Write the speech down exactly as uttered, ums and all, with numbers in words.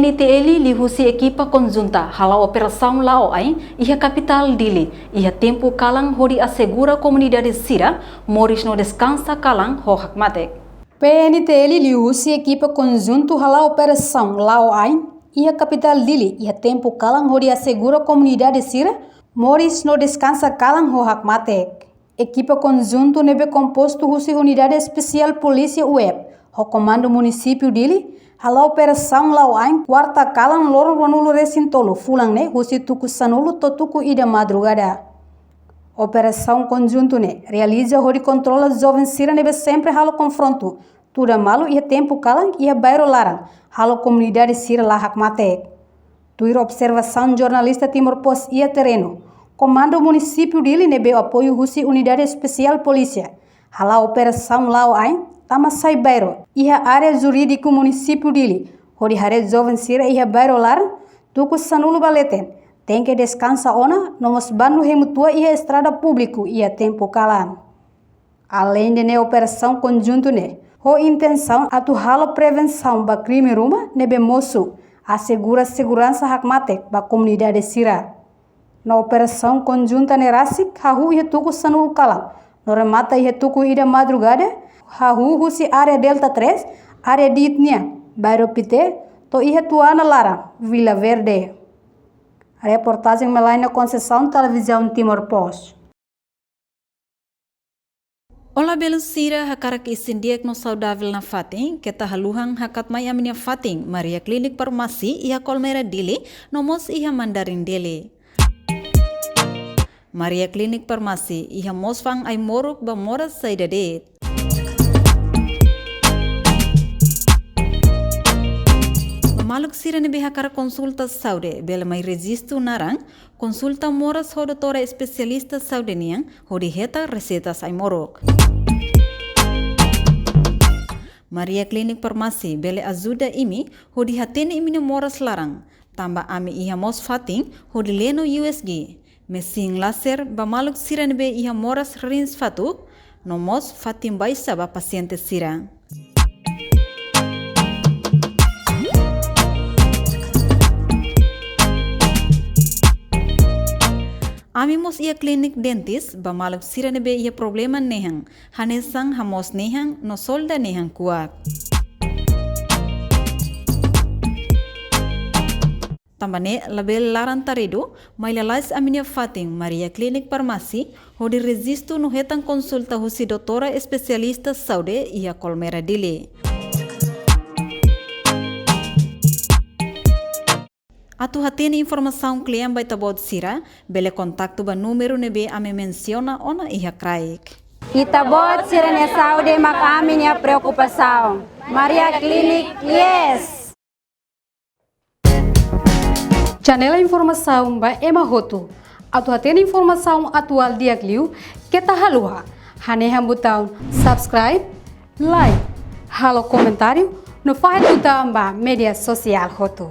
N T L liuhusi ekipa konjunta hala'o operasaun la'o ain iha kapitál Dili iha tempu kalan hodi asegura komunidade sira moris no deskansa kalan ho hakmatek. P N T L liuhusi ekipa konjuntu hala'o operasaun la'o ain iha kapitál Dili iha tempu kalan hodi asegura komunidade sira moris no deskansa kalan ho hakmatek. Ekipa konjuntu ne'ebé kompostu husi Unidade Espesiál Polísia U E P ho Komandu Munisípiu Dili hala'o operasaun la'o ain kuarta kalan loron ruanulu-resin-tolu fulan ne'e husi tuku sanulu to'o tuku ida madrugada. Operasaun konjuntu ne'e realiza hodi kontrola joven sira ne'ebé sempre halo konfrontu tuda malu iha tempu kalan iha bairru laran, halo komunidade sira la hakmatek. Tuir observasaun jornalista Timor Post iha terrenu, Komandu Munisípiu Dili ne'ebé apoiu husi Unidade Espesiál Polísia hala'o operasaun la'o ain tama sai bairru iha área jurídiku Munisípiu Dili hodi haree joven sira iha bairru laran tuku sanulu ba leten tenke deskansa ona no mós bandu hemu tua iha estrada públiku iha tempu kalan. Aleinde ne'e, operasaun konjuntu ne'e ho intensaun atu halo prevensaun ba krime ruma ne'ebé mosu, asegura seguransa hakmatek ba komunidade sira. No operasaun konjunta ne'e rasik hahú iha tuku sanulu kalan no remata iha tuku ida madrugada, hahú husi área Delta três, área Diit nian, bairru Pité, to'o iha Tuana laran, Vila Verde. Reportajen Melaina Conceição, Televizaun Timor Post. Olá, belun sira, hakarak isin di'ak no saudavel nafatin? Keta haluha hakat mai ami-nia fatin Maria Clinic Farmasi iha Colmera Dili, no mós iha Mandarin Dili. Maria Clinic Farmasi iha mós fa'an ai-moruk ba moras saida de'it. Ba maluk sira ne'ebé hakarak konsulta saúde, bele mai rejistu naran, konsulta moras ho doutora espesialista saúde nian, hodi hetan reseitas ai-moruk. Maria Clinic Farmasi bele ajuda imi hodi hatene imi-nia moras laran, tanba ami iha mós fatin hodi lee no U S G, mesin laser ba maluk sira ne'ebé iha moras rins fatuk, no mós fatin baixa ba pasiente sira. Ami mós iha klinik dentis ba maluk sira ne'ebé iha problema nehan, hanesan hamoos nehan no solda nehan kuak. Tanba ne'e labele laran-taridu, mai lalais ami-nia fatin Maria Clinic Farmasi, hodi rejistu no hetan konsulta husi doutora espesialista saúde iha Colmera Dili. Atu hatene informasaun kle'an ba ita-boot sira, bele kontaktu ba númeru ne'ebé ami mensiona ona iha kraik. Ita-boot sira-nia saúde mak ami-nia preokupasaun. Maria Clinic, yes! Janela informasaun ba ema hotu. Atu hatene informasaun atuál di'ak liu, keta haluha hanehan butaun subscribe, like, halo komentáriu, no fahe tutan ba média sosiál hotu.